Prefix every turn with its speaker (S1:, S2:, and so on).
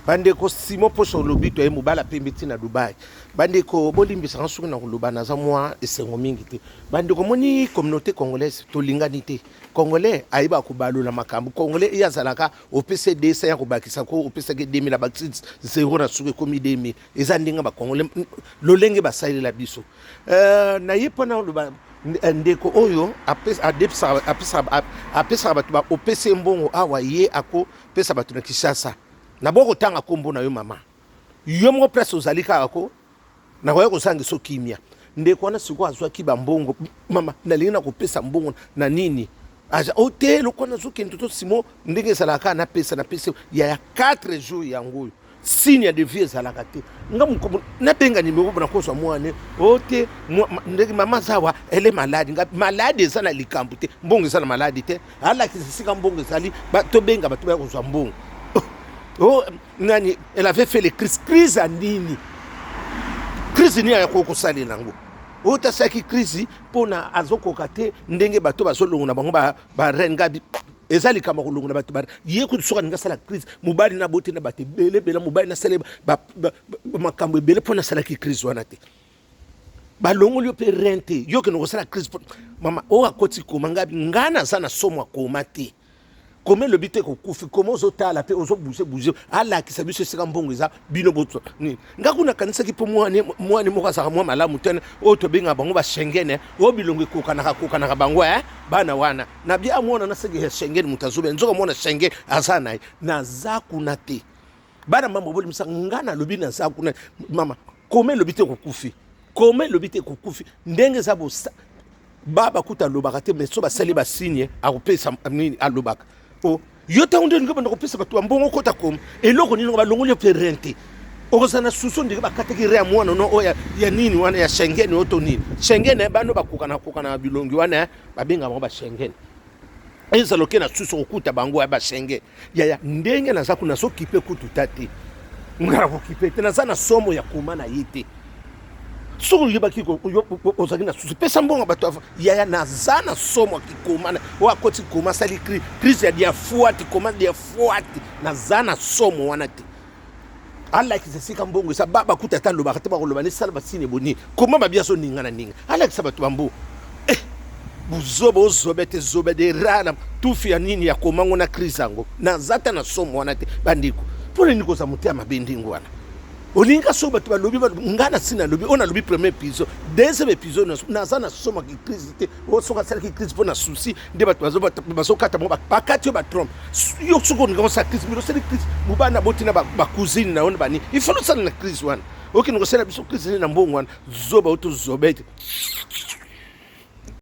S1: Bandeko, Simon Poso olobi toye mobala pembe ti na Dubai. Bandeko, bolimbisa nga soki na koloba naza mwa esengo mingi te. Bandeko, moni communauté congolaise tolingani te. Congolais ayeba kobalola makambo. Congolais ye azalaka opesa 200 ya kobakisa ko opesaki 2000 abakisi 0 na suka ekomi 2000. Eza ndenge ba congolais lolenge basalela biso. Na ye mpona oloba ndeko oyo apesaka bato ba opesi mbongo awa ye akopesa bato na Kinshasa. Naboyi kotanga nkombo na yo mama, yo moko place ozali kaka ko nakoya kozangisa kimia. Ndeko wana sikoyo azwaki bambongo, mama nalingi na kopesa mbongo na nini aza o te lokola nazokende to simo ndenge ezalaka kaka napesa napesa ya 4 jours yango oyo signe ya devis ezalaka te. Nga mokobo nabenga nimero mpona kozwa mwana o te ndenge mama zawa ele maladi nga maladi eza na likambo te, mbongo eza na maladi te, alakisa esika mbongo ezali tobenga bato baya kozwa mbongo. Oh, nani elle avait fait les crises, crise ya nini? Crise nini ayakoki kosalela yango? Oyo tasalaki crise mpona azokoka te ndenge bato bazolongola bango bareine ngabi eza likambo ya kolongola bato ye kutu soki alingi asala crise mobali na bote na bato ebele ebele mobali nasala makambo ebele mpo nasalaki crise wana te balongoli yo mpe rein te yo okende kosala crise mama oyo akoti koma ngabi ngai naza na somo akoma te koma elobi te kokufi koma ozotala mpe ozobouge bouge alakisa biso esika mbongo eza bino boto nini nga kuna akanisaki mpo mwani moko azalaka mwa malamu te oyo tobengaka bango bashengene oyo bilongo ekokanaka kokanaka bango e bana wana na bia mwana naseki ya Schengen moto azobe nzoka mwana Schengen aza na ye naza kuna te bana mama bolimisa nga nalobi naza kuna mama koma elobi te kokufi koma elobi te kokufi ndenge eza bosa baba kuta alobaka te mais so basali basigne akopesa nini alobaka o yo ntango nde olingi banda kopesa bato ya mbongo okota koma eloko nini balongoli yo mpe rein te okozala na susu ndenge bakataki rein ya mwana no oyo ya nini wana ya Schengen oyo to nini Schengen bano bakokana kokana na bilongi wana babenga bango ba Schengen ezala oke na susu kokuta bango ya ba Schengen yaya ndenge naza kuna nazokipe kutu ta te nga nakokipe te naza na somo ya koma na ye te soki oyebaki ozalaki na susu pesa mbongo bato yaya naza na somo ya kikoma oyo akoti koma asali crise ya diafuati koma diafuati naza na somo wana te alakisa esika mbongo eza ba bakuta ata alobaka te bakoloba nesala basine boni koma babi azoninga na ninga alakisa bato bambo eh, buzoba ozobe te zobe de rana tufi ya nini ya komango na crise yango naza ata na somo wana te bandeko mpo nini kozala motema mabe ndenge wana olingi ka soki bato balobi ngai na si nalobi oyo nalobi premier épisode deuxième épisode naza na somo ya crise te oyo soki asalaki crise mpo na souci nde bato bazokata bango bakati yo batrompe yo soki olinga kosala crise mino osali crise mobali na boti na bacousine na yo na bani il faut osala na crise wana okende kosala biso crise nde na mbongo wana zoba oyo tozoba ete.